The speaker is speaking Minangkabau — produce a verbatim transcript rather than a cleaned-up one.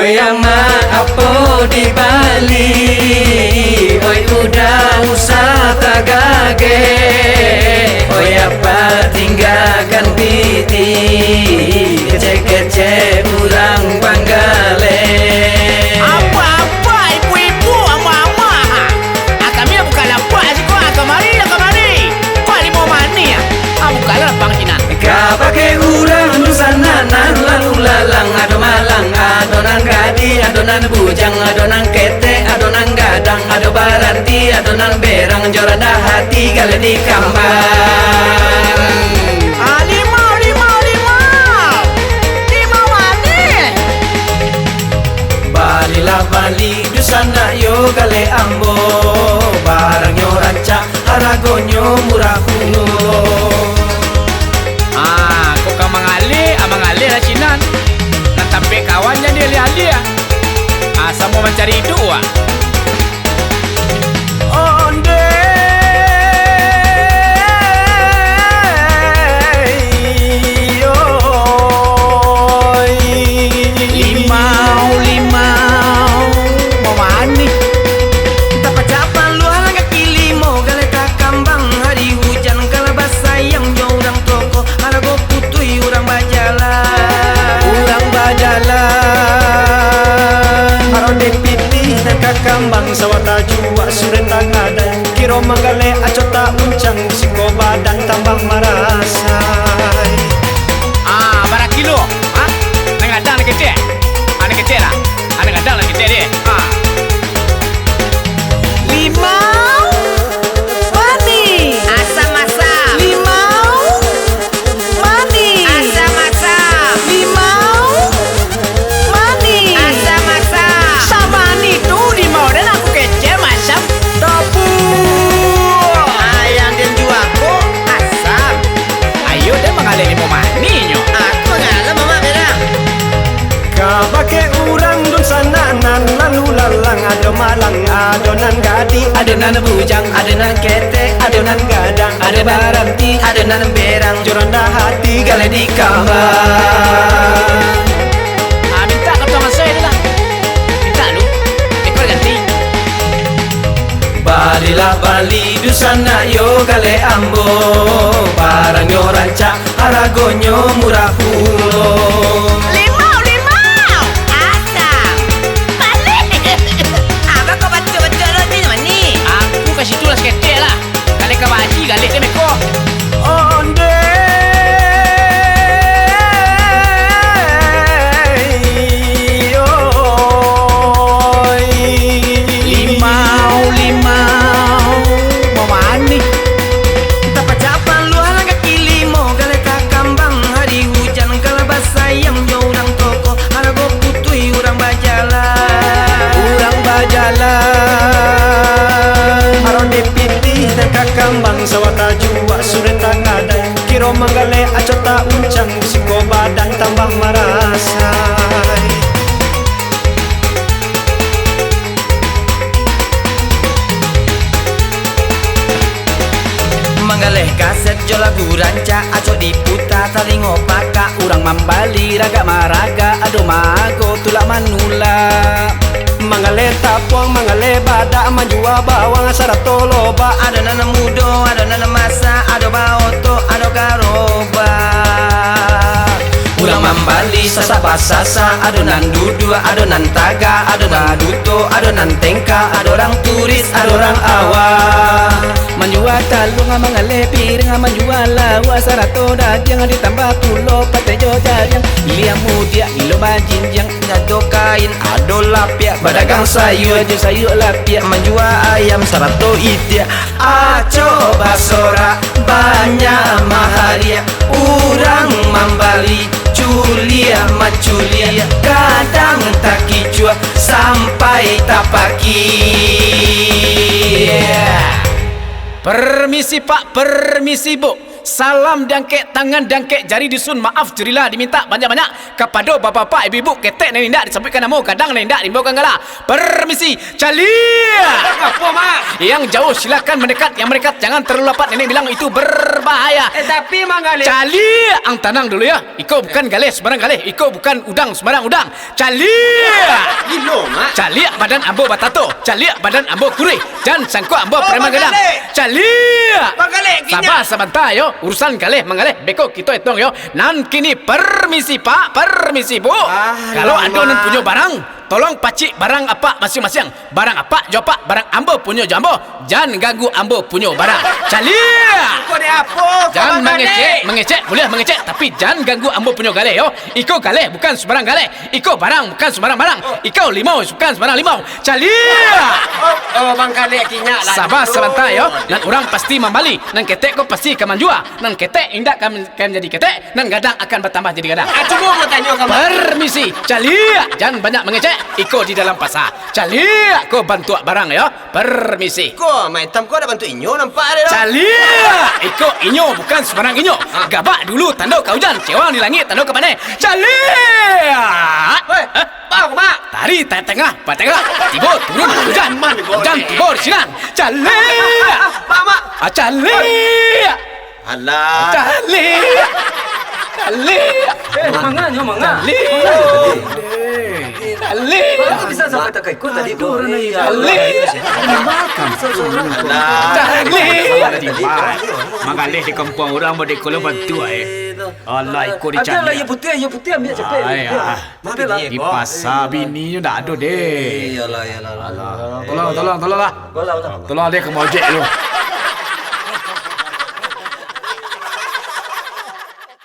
Yang ma apo di Bali, oi uda usah tagageh, oi apa tinggakan piti, kecek-kecek urang panggaleh. Apa-apa ibu-ibu, ama-ama, ha? Ah, kami bukan lapar siko, ah, kamari lah, kamari. Kok limo manih, ah? Ah, bukanlah lapang sinan. Ka bakeh urang dunsanak nan lalu lalang, ado malang, ado nan gadih, ado nan bujang, ado nan ketek, ado nan gadang, ado baranti, ado nan berang, jo randah hati galeh dikambang. Ah, limau, limau, limau. Limau manih. Balilah bali dunsanak yo galeh ambo, barangnyo rancak, haragonyo murah pulo. Ah, kok ka mangaleh, ah, mangaleh lah sinan. Nan tampek kawan jan dialiah-aliah. Ah, samo mancari iduik, wak. Onde, oi. Limau, limau, mamanih. Tapacak paluah lah kaki limo, galeh takambang. Hari hujan kalah basayang jo urang toko, harago putuih urang bajalan. Urang bajalan. Aronde pitih nan ka kambang, sawah tajuak surek tagadai. Kiro manggaleh acok ta uncang, siko badan tambah marasai. Ah, bara kilo? Ah, nan gadang nan ketek? Ah, nan ketek lah. Ah, nan gadang nan ketek deh. Ah. Limau manih. Asam-asam. Limau manih. Asam-asam. Limau manih. Asam-asam. Samanih tu limau den, aku kecek masam. Topuk. Ayam den jua ko asam. Ayo den mangaleh limau manih nyo. Aku mangaleh mamak berang. Ka bakeh urang dunsanak nan lalu lalang, ado malang, ado nan gadih, ado nan bujang, ado nan ketek, ado nan gadang, ado baranti, ado nan berang, jo randah hati galeh dikambang. Ah, mintak ka tuang asai tu lah. Mintak lu. Ekor ganti. Balilah bali dunsanak yo galeh ambo, barangnyo rancak, haragonyo murah pulo. Limau, limau! Asam! Manih! Abah kok bacok-bacok lo ni, manih? Aku ka situ lah saketek lah. Galeh ka baji, galeh ka meko. Onde, oi. Limau, limau, mamanih. Tapacak paluah lah kaki limo, galeh takambang. Hari hujan kalah basayang jo urang toko, harago putuih urang bajalan. Urang bajalan. Aronde pitih nan ka kambang, sawah tajuak surek tagadai. Kiro manggaleh acok ta uncang, siko badan tambah marasai. Manggaleh kaset jo lagu rancak, acok diputa talingo pakak. Urang mambali ragak maragak, ado maago tulak manulak. Manggaleh tapuang, manggaleh badak, manjua bawang sarato lobak. Ado nan mudo, ado nan masak, ado baoto, ado garobak. Urang mambali sasak basasak, ado nan duduak, ado nan tagak, ado nan duto, ado nan tengkak, ado urang turis, ado urang awak. Manjua taluang, manggaleh piriang, manjua lauak sarato dagiang, ditambah pulo pateh jo jariang. Iliang mudiak, ilo bajinjiang, ado kain, ado lapiak, badagang sayua jo sayua lapiak, manjua ayam sarato itiak. Acok basorak, banyak mahariak, urang mambali culiak manculiak, kadang takicuah sampai tapakiak. Permisi Pak, permisi Bu. Salam diangkek, tangan diangkek, jari disun, maaf jurilah dimintak banyak-banyak kapado bapak-bapak, ibu-ibu, ketek nan indak disabuikkan namo, gadang nan indak diimbaukan gala. Permisi, caliak! Apo, Mak? Yang jauh silakan mendekat, yang mendekat jangan terlalu rapat, nenek bilang itu berbahaya. Eh, tapi, Mang Galeh. Caliak, ang tanang dulu yo. Iko bukan galeh sembarang galeh, iko bukan udang sembarang udang. Caliak! Gilo, Mak. Caliak badan ambo batato, caliak badan ambo kuruih, jan sangko ambo Oh, preman Mang gadang. Galeh. Caliak! Mang Galeh, ginyak. Saba sabanta yo, urusan galeh manggaleh, beko kito etong yo. Nan kini permisi, Pak, permisi, Bu. Ah, Kalau lama. ado nan punyo barang, tolong pacik barang apak masiang-masiang. Barang apak jo apak, barang ambo punyo jo ambo. Jan ganggu ambo punyo barang. Caliak! Kau ni apo? Kau Jan Mang Galeh? mangecek, mangecek, buliah mangecek, tapi jan ganggu ambo punyo galeh yo. Iko galeh bukan sembarang galeh. Iko barang bukan sembarang barang. Iko limau bukan sembarang limau. Caliak! Oh, oh, Mang Galeh kinyak lah Saba tu. sabanta yo, nan urang pasti mambali, nan ketek ko pasti ka manjua, nan ketek indak ka men-, ka manjadi ketek, nan gadang akan batambah jadi gadang. Ah, cubo ambo tanyo ka Mang. Permisi, caliak, jan banyak mangecek, iko di dalam pasa. Caliak ko bantuak barang yo. Permisi. Ko, Mak Itam ko ado bantuak inyo nampak ado tu. Caliak, iko inyo bukan sembarang inyo. Ah. Gabak dulu tando ka ujan, cewang di langik tando ka paneh. Caliak! Weh, Hah? Bang, Mak. Tari tengah, patengah, tibo turun ujan. Aman, Bang. Ujan tibo di sinan. Caliak! Ah, Mak, Mak. Ah, caliak! Alah. Caliak! Caliak! Eh, manga nyo, manga. Caliak! Manga nyo tadi. Caliak! Manga bisa sampai tak ikut tadi tu. Aduh, orang lagi. Caliak! Alah. Caliak! Manggaleh di kampuang urang, badeko lo bantuak, eh. Alah, iko di Ada lah, caliak. Yang putih, yang putih ambil capek. Ai, ah. Ambil lah. Di pasa bini nyo ndak ado, deh. Iyalah, iyalah, lah. Alah. Tolong, tolong, tolong lah. Bola, bola. Tolong deh ka Mang Ojek tu.